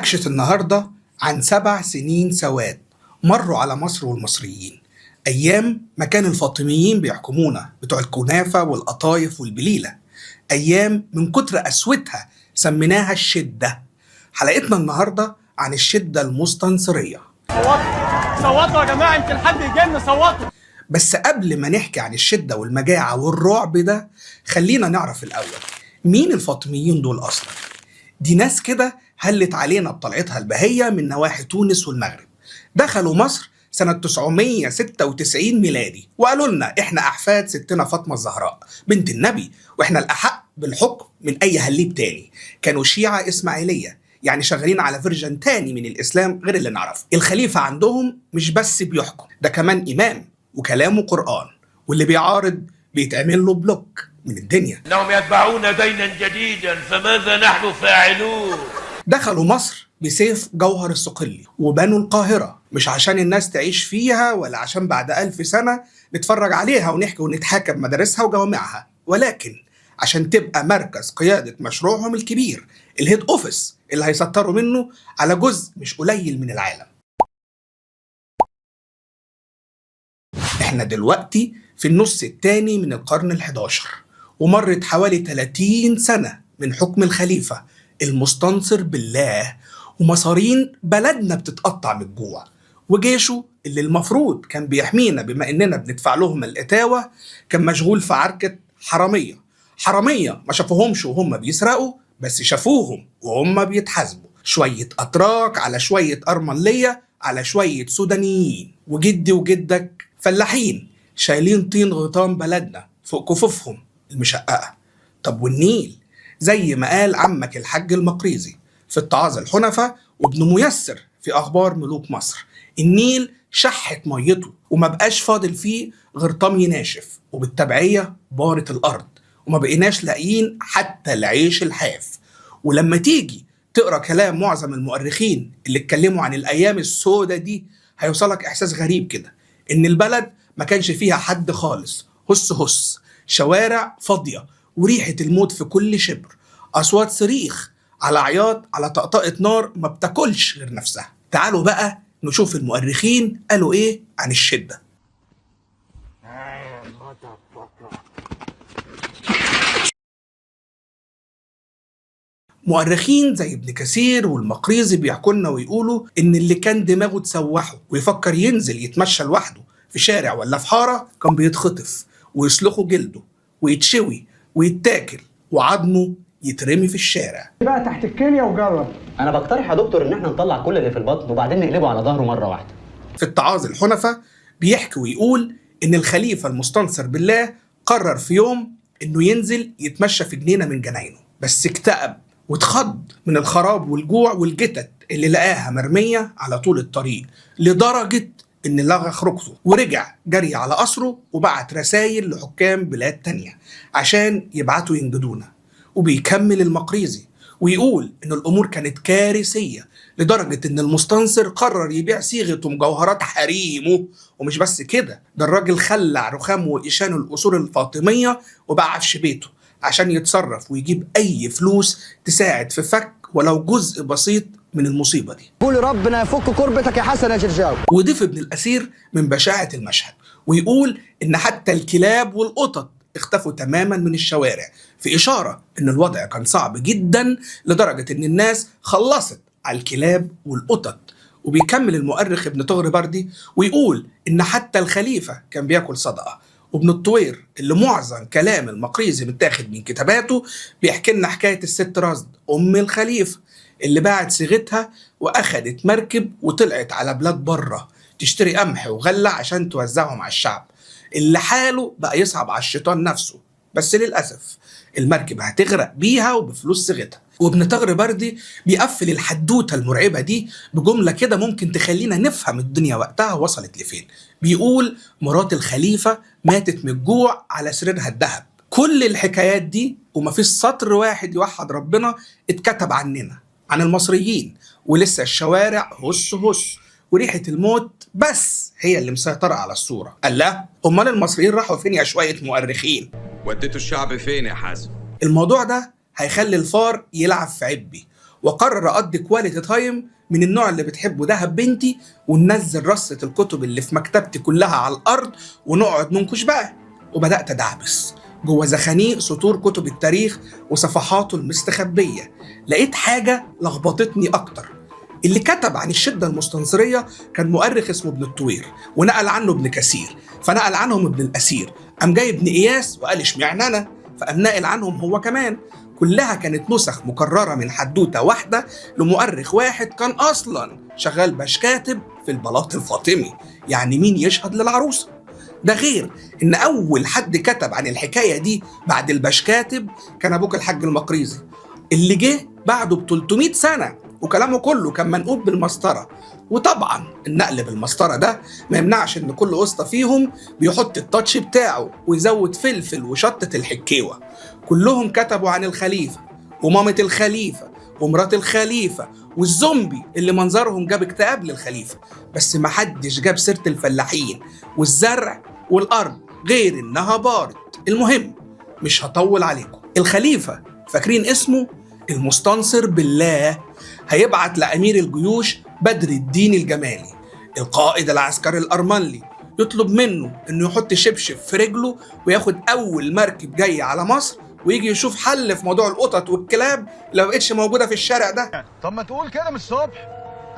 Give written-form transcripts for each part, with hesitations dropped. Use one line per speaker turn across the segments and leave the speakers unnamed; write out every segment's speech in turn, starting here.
مناقشة النهاردة عن 7 سنين سواد مروا على مصر والمصريين، أيام ما كان الفاطميين بيحكمونا بتوع الكنافة والقطايف والبليلة، أيام من كتر قسوتها سميناها الشدة. حلقتنا النهاردة عن الشدة المستنصرية.
صوتوا صوتوا يا جماعة، يمكن حد يجي لنا. صوتوا.
بس قبل ما نحكي عن الشدة والمجاعة والرعب ده، خلينا نعرف الأول مين الفاطميين دول أصلا. دي ناس كده هلت علينا بطلعتها البهية من نواحي تونس والمغرب، دخلوا مصر سنة 996 ميلادي وقالوا لنا احنا أحفاد ستنا فاطمة الزهراء بنت النبي، واحنا الأحق بالحكم من أي هليب تاني. كانوا شيعة إسماعيلية، يعني شغالين على version تاني من الإسلام غير اللي نعرفه. الخليفة عندهم مش بس بيحكم، ده كمان إمام وكلامه قرآن، واللي بيعارض بيتعمل له block من الدنيا.
إنهم يتبعون دينا جديدا، فماذا نحن فاعلون؟
دخلوا مصر بسيف جوهر الصقلي وبنوا القاهرة، مش عشان الناس تعيش فيها ولا عشان بعد 1000 سنة نتفرج عليها ونحكي ونتحاكى بمدارسها وجوامعها، ولكن عشان تبقى مركز قيادة مشروعهم الكبير، ال head office اللي هيسيطروا منه على جزء مش قليل من العالم. احنا دلوقتي في النص الثاني من القرن ال11، ومرت حوالي 30 سنة من حكم الخليفة المستنصر بالله، ومصارين بلدنا بتتقطع من الجوع، وجيشه اللي المفروض كان بيحمينا بما اننا بندفع لهم الاتاوة كان مشغول في عركة حرامية. حرامية ما شافوهمش وهم بيسرقوا، بس شافوهم وهم بيتحاسبوا. شوية أتراك على شوية أرمنلية على شوية سودانيين، وجدي وجدك فلاحين شايلين طين غيطان بلدنا فوق كفوفهم المشققة. طب والنيل؟ زي ما قال عمك الحاج المقريزي في الطعاز الحنفة وابن ميسر في أخبار ملوك مصر، النيل شحت ميته وما بقاش فاضل فيه غير طمي ناشف، وبالتبعية بارت الأرض وما بقيناش لاقيين حتى العيش الحاف. ولما تيجي تقرأ كلام معظم المؤرخين اللي اتكلموا عن الأيام السودة دي، هيوصلك إحساس غريب كده إن البلد ما كانش فيها حد خالص، هس هس، شوارع فاضية وريحة الموت في كل شبر، أصوات صريخ على عياط على طقطقة نار ما بتاكلش غير نفسها. تعالوا بقى نشوف المؤرخين قالوا إيه عن الشدة. مؤرخين زي ابن كثير والمقريزي بيحكوا لنا ويقولوا إن اللي كان دماغه تسوحه ويفكر ينزل يتمشى لوحده في شارع ولا في حارة كان بيتخطف ويسلخوا جلده ويتشوي ويتاكل وعظمه يترمي في الشارع.
بقى تحت الكلية وجرب.
انا بقترح يا دكتور ان احنا نطلع كل اللي في البطن وبعدين نقلبه على ظهره مرة واحدة.
في الطعاز الحنفة بيحكي ويقول إن الخليفة المستنصر بالله قرر في يوم إنه ينزل يتمشى في جنينة من جناينه، بس اكتئب واتخض من الخراب والجوع والجتت اللي لقاها مرمية على طول الطريق، لدرجة إن لغى خروجته ورجع جري على قصره وبعت رسائل لحكام بلاد تانية عشان يبعتوا ينجدونا. وبيكمل المقريزي ويقول إن الأمور كانت كارثية لدرجة إن المستنصر قرر يبيع صيغة ومجوهرات حريمه، ومش بس كده، ده الراجل خلع رخام وإيشان الأصول الفاطمية وباع عفش بيته عشان يتصرف ويجيب أي فلوس تساعد في فك ولو جزء بسيط من المصيبة دي.
قول ربنا يفك كربتك يا حسن يا جرجاوي.
وضيف ابن الأسير من بشاعة المشهد ويقول إن حتى الكلاب والقطط اختفوا تماما من الشوارع، في إشارة إن الوضع كان صعب جدا لدرجة إن الناس خلصت على الكلاب والقطط. وبيكمل المؤرخ ابن طغري بردي ويقول إن حتى الخليفة كان بياكل صدقة. وابن الطوير اللي معظم كلام المقريزي متاخد من كتاباته بيحكي لنا حكاية الست رصد أم الخليفة اللي باعت صيغتها وأخدت مركب وطلعت على بلاد بره تشتري قمح وغلة عشان توزعهم على الشعب اللي حاله بقى يصعب على الشيطان نفسه، بس للأسف المركب هتغرق بيها وبفلوس صيغتها. وابن طغري بردي بيقفل الحدوتة المرعبة دي بجملة كده ممكن تخلينا نفهم الدنيا وقتها وصلت لفين. بيقول مرات الخليفة ماتت من الجوع على سريرها الذهب. كل الحكايات دي ومفيش سطر واحد يوحد ربنا اتكتب عننا عن المصريين، ولسه الشوارع هس هس وريحة الموت بس هي اللي مسيطرة على الصورة. قال لا، أمال المصريين راحوا فين يا شوية مؤرخين؟
وديتوا الشعب فين يا حازم؟
الموضوع ده هيخلي الفار يلعب في عبي، وقرر اقضي quality time من النوع اللي بتحبه دهب بنتي، وننزل رصه الكتب اللي في مكتبتي كلها على الارض ونقعد ننكش بقى. وبدات ادعبس جوه زخانيق سطور كتب التاريخ وصفحاته المستخبيه، لقيت حاجة لخبطتني اكتر. اللي كتب عن الشدة المستنصرية كان مؤرخ اسمه ابن الطوير، ونقل عنه ابن كثير، فنقل عنهم ابن الأسير، قام جاي ابن إياس وقال اشمعنى أنا، فقام ناقل عنهم هو كمان. كلها كانت نسخ مكررة من حدوتة واحدة لمؤرخ واحد كان أصلا شغال باشكاتب في البلاط الفاطمي، يعني مين يشهد للعروسة؟ ده غير إن أول حد كتب عن الحكاية دي بعد الباشكاتب كان أبوك الحاج المقريزي، اللي جه بعده ب 300 سنة، وكلامه كله كان منقول بالمسطرة. وطبعا النقل بالمسطرة ده ما يمنعش ان كل قسطة فيهم بيحط التاتش بتاعه ويزود فلفل وشطة الحكيوة. كلهم كتبوا عن الخليفة ومامة الخليفة ومرات الخليفة والزومبي اللي منظرهم جاب اكتئاب للخليفة، بس ما حدش جاب سيرة الفلاحين والزرع والأرض غير إنها بارت. المهم مش هطول عليكم، الخليفة فاكرين اسمه؟ المستنصر بالله، هيبعت لأمير الجيوش بدر الدين الجمالي القائد العسكري الأرمنلي، يطلب منه إنه يحط شبشب في رجله وياخد أول مركب جاي على مصر ويجي يشوف حل في موضوع القطط والكلاب اللي ما بقتش موجودة في الشارع ده.
طب ما تقول كده من الصبح،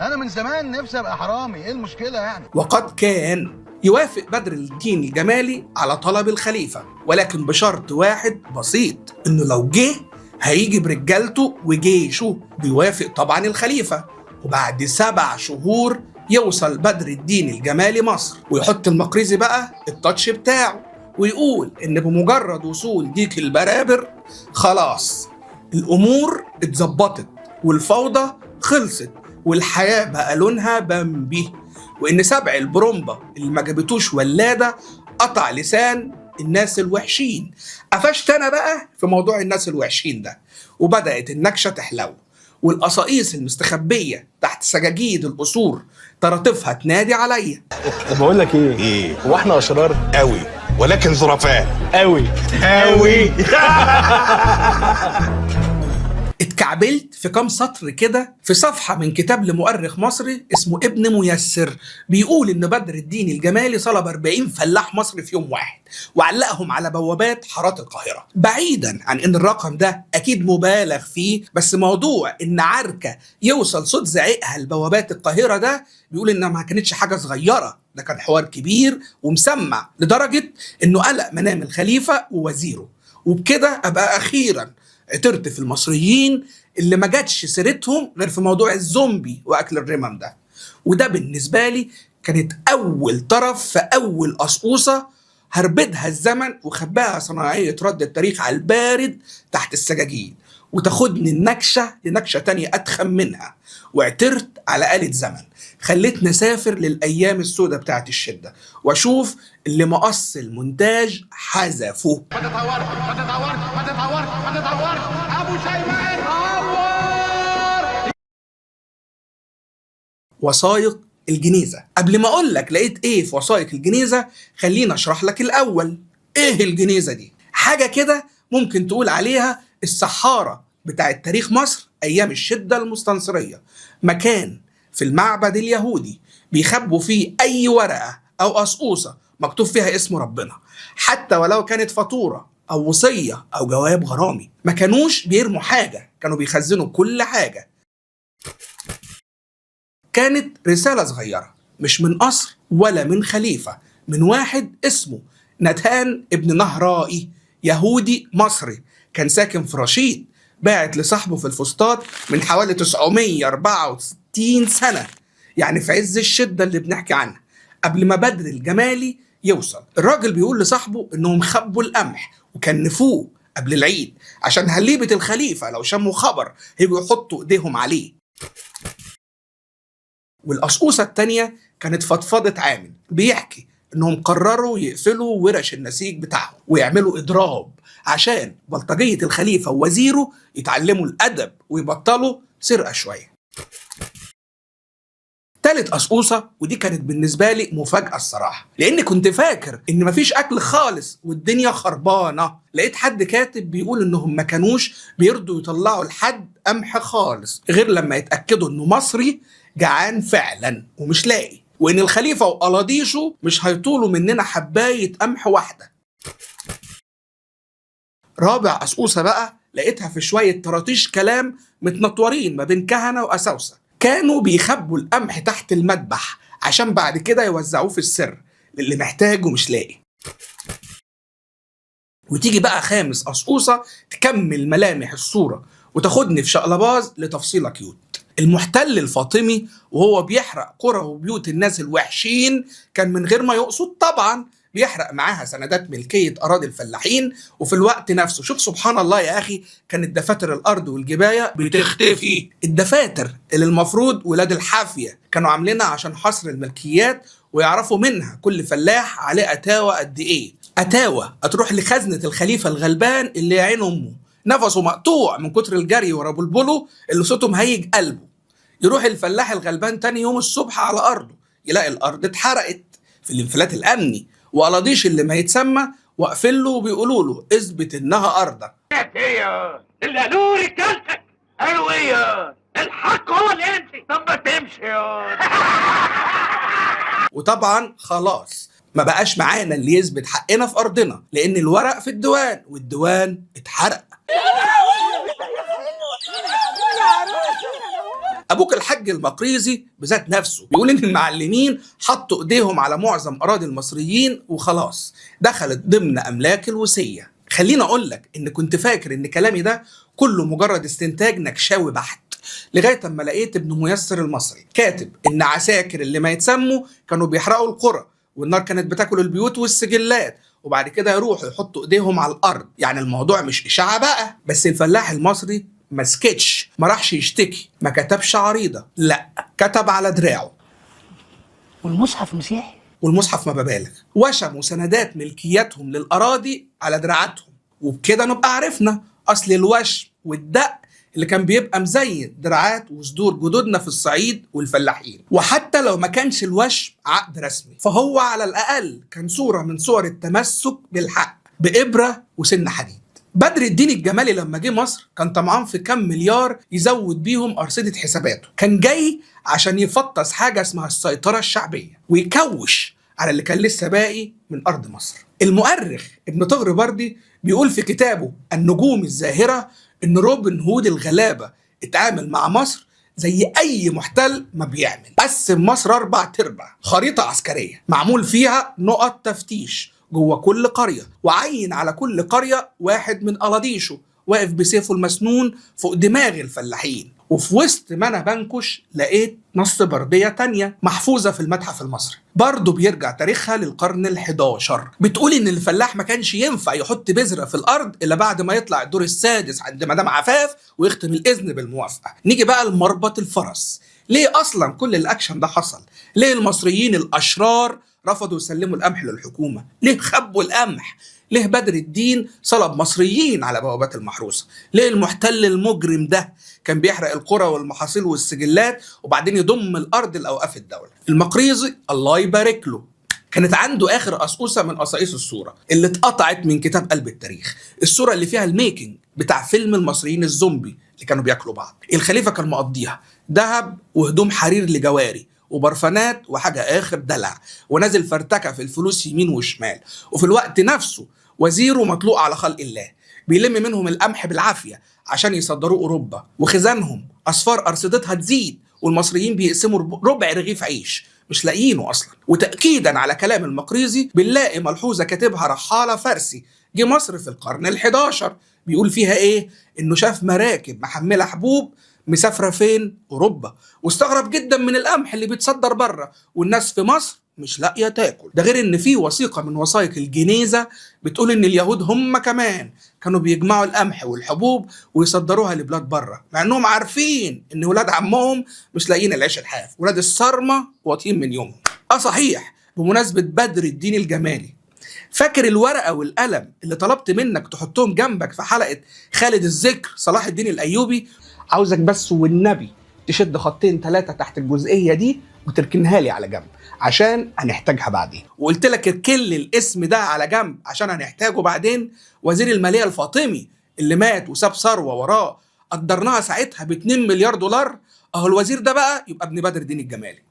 انا من زمان نفسي ابقى حرامي، ايه المشكلة يعني؟
وقد كان يوافق بدر الدين الجمالي على طلب الخليفة، ولكن بشرط واحد بسيط، إنه لو جه هيجي برجالته وجيشه. بيوافق طبعا الخليفة، وبعد 7 شهور يوصل بدر الدين الجمالي مصر، ويحط المقريزي بقى التاتش بتاعه ويقول إن بمجرد وصول ديك البرابر خلاص الأمور اتظبطت والفوضى خلصت والحياة بقى لونها بامبي، وإن 7 البرومبا اللي ما جابتوش ولادة قطع لسان الناس الوحشين. قفشت أنا بقى في موضوع الناس الوحشين ده، وبدأت النكشة تحلو، والقصاقيص المستخبية تحت سجاجيد القصور طراطفها تنادي عليا.
بقول لك ايه؟
ايه؟
هو احنا اشرار؟
قوي، ولكن ظرفاء
قوي
قوي.
اتكعبلت في كام سطر كده في صفحة من كتاب لمؤرخ مصري اسمه ابن ميسر، بيقول إن بدر الدين الجمالي صلب 40 فلاح مصري في يوم واحد وعلقهم على بوابات حارات القاهرة. بعيدا عن إن الرقم ده أكيد مبالغ فيه، بس موضوع إن عركة يوصل صوت زعيقها لبوابات القاهرة ده بيقول إنها ما كانتش حاجة صغيرة، ده كان حوار كبير ومسمع لدرجة إنه قلق منام الخليفة ووزيره. وبكده أبقى أخيرا عثرت في المصريين اللي ما جاتش سيرتهم غير في موضوع الزومبي واكل الرمم ده. وده بالنسبة لي كانت اول طرف في اول قصقوصه هربدها الزمن وخباها صناعية رد التاريخ على البارد تحت السجاجيد، وتاخدني النكشه لنكشه تانية اتخم منها. واعترت على آلة زمن خلتني اسافر للايام السوداء بتاعت الشدة واشوف اللي مقص المونتاج حذفه.
ما تتهورش ما تتهورش ما تتهورش ما تتهورش، ابو شيماء اتهور.
وثائق الجنيزة. قبل ما اقول لك لقيت ايه في وثائق الجنيزة، خليني اشرح لك الاول ايه الجنيزة دي. حاجة كده ممكن تقول عليها السحارة بتاعت تاريخ مصر ايام الشدة المستنصرية، مكان في المعبد اليهودي بيخبوا فيه اي ورقة او قصقوصة مكتوب فيها اسم ربنا، حتى ولو كانت فاتورة او وصية او جواب غرامي. ما كانوش بيرموا حاجة، كانوا بيخزنوا كل حاجة. كانت رسالة صغيرة مش من قصر ولا من خليفة، من واحد اسمه نتان ابن نهرائي، يهودي مصري كان ساكن في رشيد، باعت لصاحبه في الفسطاط من حوالي 964 سنة، يعني في عز الشدة اللي بنحكي عنها قبل ما بدر الجمالي يوصل. الراجل بيقول لصاحبه انهم خبوا القمح وكنفوه قبل العيد عشان هليبة الخليفة لو شموا خبر هيجوا يحطوا ايديهم عليه. والقصقوصة التانية كانت فضفضة عامل بيحكي انهم قرروا يقفلوا ورش النسيج بتاعهم ويعملوا اضراب عشان بلطجية الخليفة ووزيره يتعلموا الادب ويبطلوا سرقة شوية. تالت قصقوصة، ودي كانت بالنسبة لي مفاجأة الصراحة، لأن كنت فاكر إن مفيش أكل خالص والدنيا خربانة. لقيت حد كاتب بيقول إنهم ما كانوش بيرضوا يطلعوا لحد قمح خالص غير لما يتأكدوا إنه مصري جعان فعلا ومش لاقي، وإن الخليفة وقلاضيشه مش هيطولوا مننا حباية قمح واحدة. رابع قصقوصة بقى لقيتها في شوية طراطيش كلام متنطورين ما بين كهنة وأساوسة، كانوا بيخبوا القمح تحت المذبح عشان بعد كده يوزعوه في السر للي محتاج ومش لاقي. وتيجي بقى خامس قصقوصة تكمل ملامح الصورة وتاخدني في شقلباز لتفصيلة cute. المحتل الفاطمي وهو بيحرق قرى وبيوت الناس الوحشين كان من غير ما يقصد طبعا بيحرق معاها سندات ملكية أراضي الفلاحين، وفي الوقت نفسه شوف سبحان الله يا أخي كانت دفاتر الأرض والجباية بتختفي. الدفاتر اللي المفروض ولاد الحافية كانوا عاملينها عشان حصر الملكيات ويعرفوا منها كل فلاح عليه أتاوة قد إيه. أتاوة هتروح لخزنة الخليفة الغلبان اللي يا عين أمه نفسه مقطوع من كتر الجري ورا بلبلة اللي صوته مهيج قلبه. يروح الفلاح الغلبان تاني يوم الصبح على أرضه يلاقي الأرض اتحرقت في الانفلات الأمني، وقلاضيش اللي ما يتسمى واقفين له وبيقولوا له اثبت انها ارضك.
ايه اللي قالوه رجالتك؟ قالوا ايه؟ الحق هو اللي يمشي. طب ما تمشي يا.
وطبعا خلاص ما بقاش معانا اللي يثبت حقنا في ارضنا، لان الورق في الديوان والديوان اتحرق. ابوك الحاج المقريزي بذات نفسه بيقول ان المعلمين حطوا ايديهم على معظم اراضي المصريين وخلاص دخلت ضمن املاك الوصية. خليني اقول لك ان كنت فاكر ان كلامي ده كله مجرد استنتاج نكشاوي بحت، لغاية اما لقيت ابن ميسر المصري كاتب ان عساكر اللي ما يتسموا كانوا بيحرقوا القرى والنار كانت بتاكل البيوت والسجلات، وبعد كده يروحوا يحطوا ايديهم على الارض. يعني الموضوع مش اشاعة بقى. بس الفلاح المصري ما سكتش، ما راحش يشتكي، ما كتبش عريضة، لا كتب على دراعه.
والمصحف مسيحي،
والمصحف ما ببالغ، وشموا سندات ملكيتهم للأراضي على دراعاتهم. وبكده نبقى عرفنا أصل الوشم والدق اللي كان بيبقى مزين دراعات وصدور جدودنا في الصعيد والفلاحين. وحتى لو ما كانش الوشم عقد رسمي، فهو على الأقل كان صورة من صور التمسك بالحق بإبرة وسن حديد. بدر الدين الجمالي لما جه مصر كان طمعان في كم مليار يزود بيهم أرصدة حساباته. كان جاي عشان يفطس حاجة اسمها السيطرة الشعبية ويكوش على اللي كان لسه باقي من أرض مصر. المؤرخ ابن طغر بردي بيقول في كتابه النجوم الزاهرة إن روبن هود الغلابة اتعامل مع مصر زي أي محتل ما بيعمل. قسم مصر 4/4 خريطة عسكرية معمول فيها نقط تفتيش جوه كل قرية، وعين على كل قرية واحد من قلاضيشه واقف بسيفه المسنون فوق دماغ الفلاحين. وفي وسط ما انا بنكش لقيت نص بردية تانية محفوظة في المتحف المصري برضه بيرجع تاريخها للقرن ال11، بتقول ان الفلاح ما كانش ينفع يحط بذرة في الارض الا بعد ما يطلع الدور السادس عند مدام عفاف ويختم الاذن بالموافقة. نيجي بقى لمربط الفرس. ليه اصلا كل الاكشن ده حصل؟ ليه المصريين الاشرار رفضوا يسلموا القمح للحكومة؟ ليه خبوا القمح؟ ليه بدر الدين صلب مصريين على بوابات المحروسة؟ ليه المحتل المجرم ده كان بيحرق القرى والمحاصيل والسجلات وبعدين يضم الأرض لأوقاف الدولة؟ المقريزي الله يبارك له كانت عنده آخر قصقوصة من قصاقيص الصورة اللي اتقطعت من كتاب قلب التاريخ، الصورة اللي فيها ال making بتاع فيلم المصريين الزومبي اللي كانوا بياكلوا بعض. الخليفة كان مقضيها ذهب وهدوم حرير لجواري وبرفانات وحاجة آخر دلع، ونازل فرتكة في الفلوس يمين وشمال، وفي الوقت نفسه وزيره مطلوق على خلق الله بيلم منهم القمح بالعافية عشان يصدروه أوروبا، وخزانهم أصفار أرصدتها تزيد، والمصريين بيقسموا ربع رغيف عيش مش لاقيينه أصلا. وتأكيدا على كلام المقريزي بنلاقي ملحوظة كاتبها رحالة فارسي جه مصر في القرن ال11 بيقول فيها إيه؟ إنه شاف مراكب محملة حبوب مسافرة فين؟ أوروبا، واستغرب جدا من القمح اللي بيتصدر بره والناس في مصر مش لاقيه تاكل. ده غير ان في وثيقة من وثائق الجنيزه بتقول ان اليهود هم كمان كانوا بيجمعوا القمح والحبوب ويصدروها لبلاد بره، مع انهم عارفين ان ولاد عمهم مش لاقيين العيش الحاف، ولاد الصرمه واطيين من يومهم. صحيح، بمناسبة بدر الدين الجمالي، فاكر الورقة والقلم اللي طلبت منك تحطهم جنبك في حلقة خالد الذكر صلاح الدين الايوبي؟ عاوزك بس والنبي تشد خطين 3 تحت الجزئية دي وتركنها لي على جنب عشان هنحتاجها بعدين. وقلت لك اركن الاسم ده على جنب عشان هنحتاجه بعدين. وزير المالية الفاطمي اللي مات وساب ثروة وراه قدرناها ساعتها ب 2 مليار دولار، اهو الوزير ده بقى يبقى ابن بدر الدين الجمالي.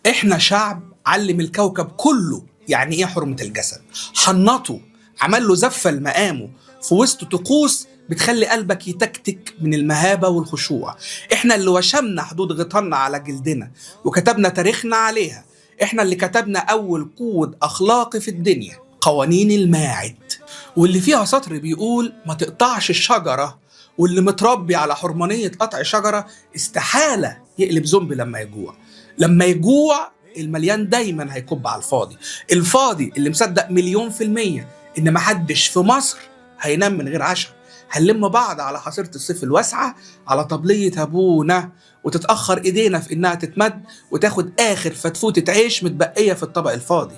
احنا شعب علم الكوكب كله يعني ايه حرمة الجسد، حنطة، عمل له زفة لمقامه في وسط طقوس بتخلي قلبك يتكتك من المهابة والخشوع. احنا اللي وشمنا حدود غيطاننا على جلدنا وكتبنا تاريخنا عليها. احنا اللي كتبنا اول كود اخلاقي في الدنيا، قوانين الماعد، واللي فيها سطر بيقول ما تقطعش الشجرة، واللي متربي على حرمانية قطع شجرة استحالة يقلب زومبي لما يجوع. لما يجوع المليان دايما هيكب على الفاضي، الفاضي اللي مصدق 1,000,000% ان محدش في مصر هينام من غير عشاء. هنلم بعض على حصيرة الصيف الواسعة على طبلية أبونا، وتتأخر إيدينا في إنها تتمد وتاخد آخر فتفوتة عيش متبقية في الطبق الفاضي.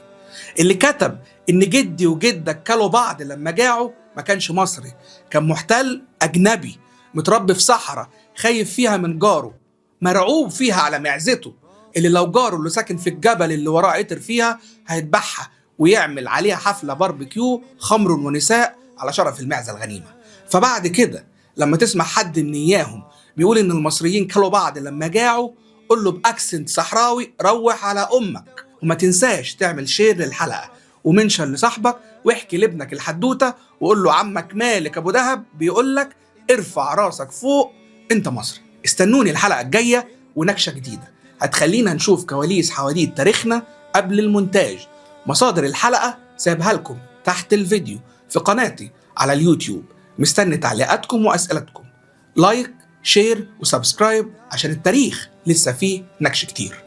اللي كتب إن جدي وجدك كلوا بعض لما جاعوا ما كانش مصري، كان محتل أجنبي متربي في صحراء خايف فيها من جاره، مرعوب فيها على معزته، اللي لو جاره اللي ساكن في الجبل اللي وراه عتر فيها هيذبحها ويعمل عليها حفلة باربيكيو خمر ونساء على شرف المعزة الغنيمة. فبعد كده لما تسمع حد من اياهم بيقول ان المصريين كلوا بعض لما جاعوا، قول له ب accent صحراوي روح على امك. وما تنساش تعمل share للحلقة و mention لصاحبك، واحكي لابنك الحدوتة وقول له عمك مالك ابو دهب بيقول لك ارفع راسك فوق انت مصري. استنوني الحلقة الجاية ونكشه جديدة هتخلينا نشوف كواليس حواديت تاريخنا قبل المونتاج. مصادر الحلقة سايبها لكم تحت الفيديو في قناتي على اليوتيوب. مستني تعليقاتكم وأسئلتكم، like share و subscribe عشان التاريخ لسه فيه نكش كتير.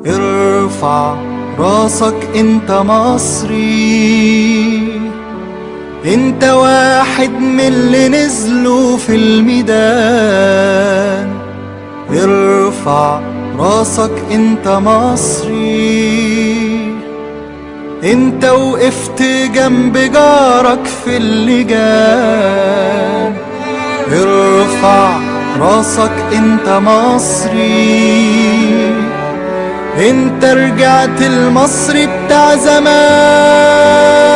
ارفع راسك انت مصري، انت واحد من اللي نزلوا في الميدان. ارفع راسك انت مصري، انت وقفت جنب جارك في اللجان. ارفع راسك انت مصري، انت رجعت المصري بتاع زمان.